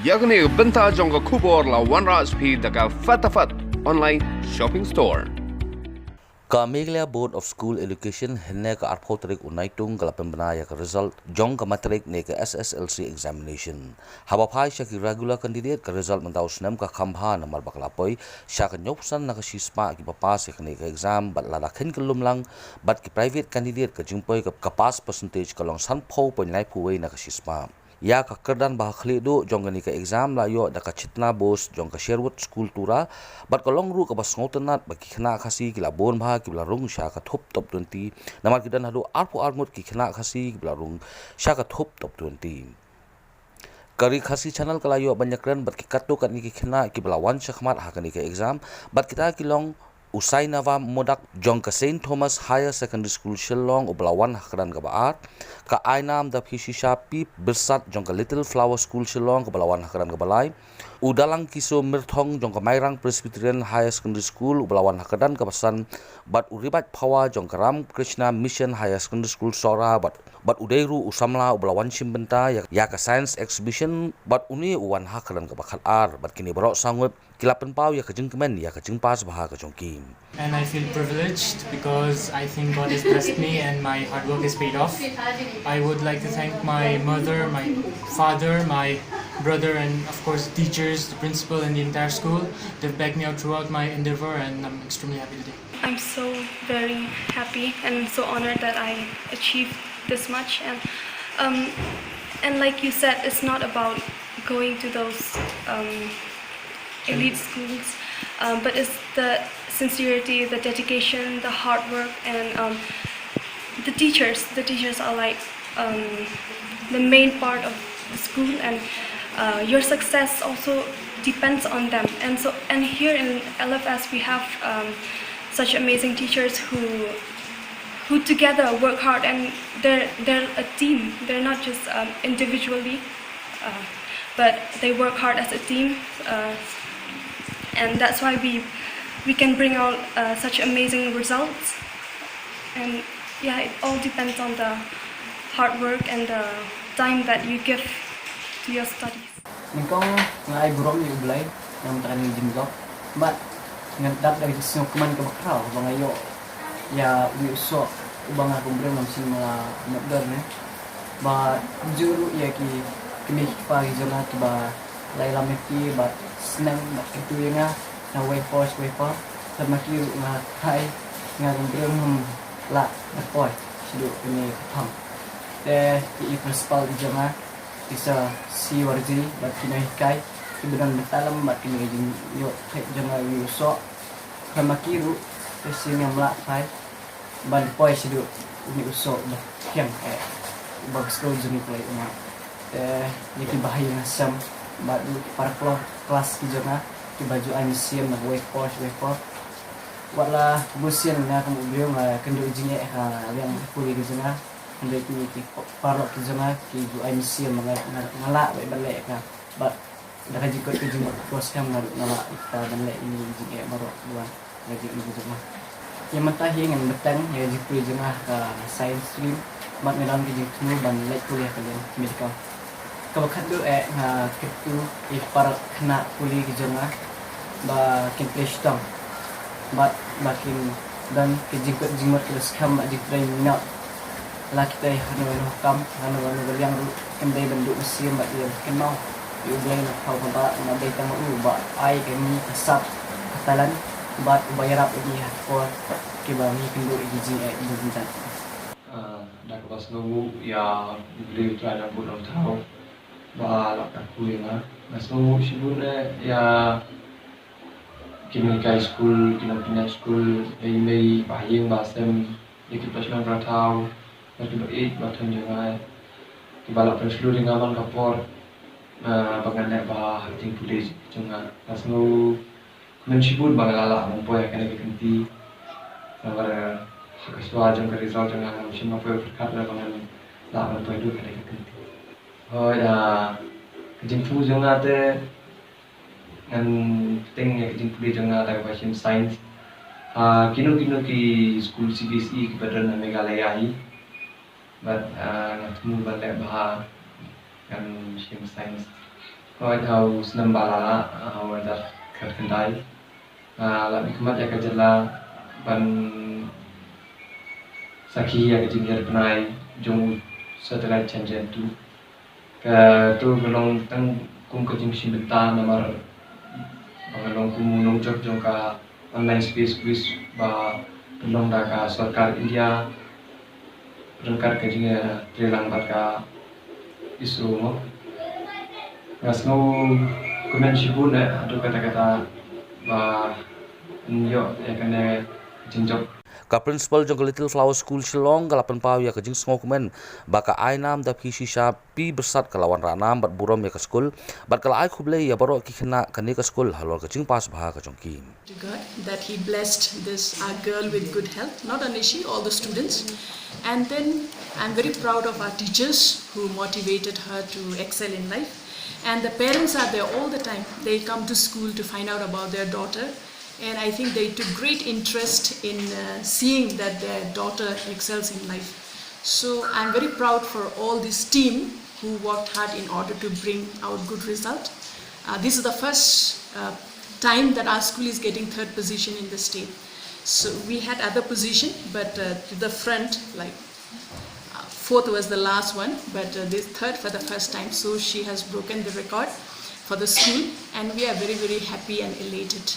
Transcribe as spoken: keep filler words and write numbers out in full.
Ïa kane ka bynta jong ka khubor la wanrah sha phi da ka Fatafat Online Shopping Store. Ka Meghalaya Board of School Education hynne ka arphew tarik u Naitung ka la pynbna ïa ka result jong ka matric ne ka S S L C examination. Haba phai sha ki regular candidate, ka result mynta u snem ka kham bha namar ba ka la poi sha ka hynñiewphew san na ka shispah kiba pass ïa kane ka exam, bad lada khein kyllum lang bad ki private candidate, ka jingpoi ka, ka pass percentage ka long sanphew point laiphew wei na ka shispah. Ïa ka kyrdan ba ha khlieh duh jong kane ka exam la ïoh da ka Chitna Bose jong ka Sherwood School, Tura, bad ka long ruh kaba sngewtynnat ba ki khynnah Khasi ki la bun bha kiba la rung sha ka thup top twenty, namar ki don haduh arphew ar ngut ki khynnah Khasi kiba la rung sha ka thup top twenty. Ka Ri Khasi Channel ka la ïoh ban ïakren bad ki katto katne ki khynnah kiba la wan shakhmat ha kane ka exam, bad kita ki long u Sainava Modak jong ka Saint Thomas Higher Secondary School Shillong uba la wan ha kyrdan kaba ar, ka Ainam da Phishisha P Birsat jong ka Little Flower School Shillong kaba la wan ha kyrdan kaba lai, u Dalang Kiso Mirthong jong ka Mairang Presbyterian Higher Secondary School uba la wan ha kyrdan kaba san, bad u Ribat Phawa jong ka Ram Krishna Mission Higher Secondary School Sohra, bad, bad u dei ruh u samla uba la wan shim bynta ïa, ïa ka science exhibition, bad une u wan ha kyrdan kaba khatar, bad kine baroh saw ngut ki la pynpaw ïa ka jingkmen ïa ka jingpass bha ka jong ki. And I feel privileged because I think God has blessed me and my hard work has paid off. I would like to thank my mother, my father, my brother, and of course the teachers, the principal, and the entire school. They've backed me out throughout my endeavor, and I'm extremely happy today. I'm so very happy and so honored that I achieved this much. And um, and like you said, it's not about going to those um, elite schools, um, but it's the sincerity, the dedication, the hard work, and um, the teachers. The teachers are like um, the main part of the school, and uh, your success also depends on them. And so, and here in L F S, we have um, such amazing teachers who who together work hard, and they're they're a team. They're not just um, individually, uh, but they work hard as a team, uh, and that's why we we can bring out uh, such amazing results. And yeah, it all depends on the hard work and the time that you give to your studies. Nyngkong nga ai burom ïa U Blei namar kane ka jingjop. Bad nga dap da ka jingsngewkmen kaba khraw ba nga ïoh ïa une u soh uba nga kum briew ngam shym la mutdur ne. Bad kumjuh ruh ïa ki kmie ki kpa ki jong nga kiba la ïalam ïa ki bad sneng bad kyntu ïa nga na wei por sha wei por. Bad ma ki ruh nga tharai nga kum briew ngam lah ban poi shaduh kane ka thong. Te ki principal ki jong nga, ki Sir C Warjri bad ki nonghikai kiba don bynta lem bad kane ka jingïoh phet jong nga ïa u soh. Khlem ma ki ruh te shisien ngam lah tharai ban poi shaduh une u soh uba thiang eh uba ka skul jong ngi ka la ïoh. Te ïa ki bahaïing hasem bad ruh ki para klas ki jong nga kiba ju ai mynsiem na wei por sha wei por. Wat la bunsien nga kum u briew nga kynduh jingeh ha liang ki pule ki jong nga. Hynrei kine ki paralok ki jong nga ki ju ai mynsiem ba nga, nga, nga lah beit ban leh ïa ka. Bad da ka jingkut ka jingmut ka skhem nga ruh nga lah ïa ka ban leh ïa kine ki jingeh baroh ba nga jingeh ki jong nga. Ïa mynta hi ngan bteng ïa ka jingpule jong nga ha ka science stream bad nga don ka jingthmu ban leit pule ha ka liang medical. Kaba khatduh eh nga kyntu ïa ki para khynnah pule ki jong nga ba kin pule shitom bad ba kin don ka jingkut jingmut kaba skhem bad jingtrei minot. La kita hano hano kam hano hano ka liang ruh kin dei ban duh mynsiem bad ïa kynmaw ïa U Blei na ka phew kynta, namar dei tang ma u ba ai ka ngi ka sap ka talent bad uba ïarap ïa ngi ha ka por kiba ngi kynduh ïa ki jingeh jingmynta. Ah, da kaba sngewnguh ïa U Blei U Trai na bun nongthaw ba la kyrkhu ïa nga. Nga sngewnguh shibun eh ïa ki nonghikai skul, ki nongpynïaid skul, ïa i mei, i bahaïing bahasem, ïa ki para shnong para thaw, ïa ki ba ïeit ba thoh jong nga, kiba la pynshlur ïa nga man ka por, ah, ba ngan leh bha ha ka jingpule jong nga. Nga sngew kmen shibun ba nga la lah ban poi ha kane ka kynti. Namar ha ka shuwa jong ka result jong nga ngam shym la poi pyrkhat ba ngan lah ban poi haduh kane ka kynti. Hooid, ah, ka jingthmu jong nga te ngan bteng ïa ka jingpule jong nga da kaba shim science. Ha kino kino ki skul C B S E kiba don ha Meghalaya hi. Bad, ah, nga thmu ban leh bha ngan shim science. Hoi hau snem ba la la hau dar khat kandai. La mi khmat ya ka jela ban sakhi ya ka jingir penai jong satellite change tu. Ka tu ka long tang kum ka jingshim bynta namar ba ka long kum nongjop jong ka online space quiz ba pynlong da ka sorkar India ryngkat ka jingtreilang bad ka ISRO mo. Nga sngew kmen shibun eh haduh katta katta ba nyo ya kane jingjop. Ka principal jong ka Little Flower School Shillong ka la pynpaw ya ka jingsngewkmen ba ka Ainam Da Phi Shisha Phi Bsat ka la wanrah nam bad burom ya ka skul bad ka la ai khublei ya baroh ki khynnah kane ka skul halor ka jingpass bha ka jong ki. To God that He blessed this our girl with good health, not only she, all the students. And then I'm very proud of our teachers who motivated her to excel in life. And the parents are there all the time. They come to school to find out about their daughter. And I think they took great interest in uh, seeing that their daughter excels in life. So I'm very proud for all this team who worked hard in order to bring out good result. Uh, this is the first uh, time that our school is getting third position in the state. So we had other position, but uh, the front, like uh, fourth was the last one, but uh, this third for the first time. So she has broken the record for the school, and we are very, very happy and elated.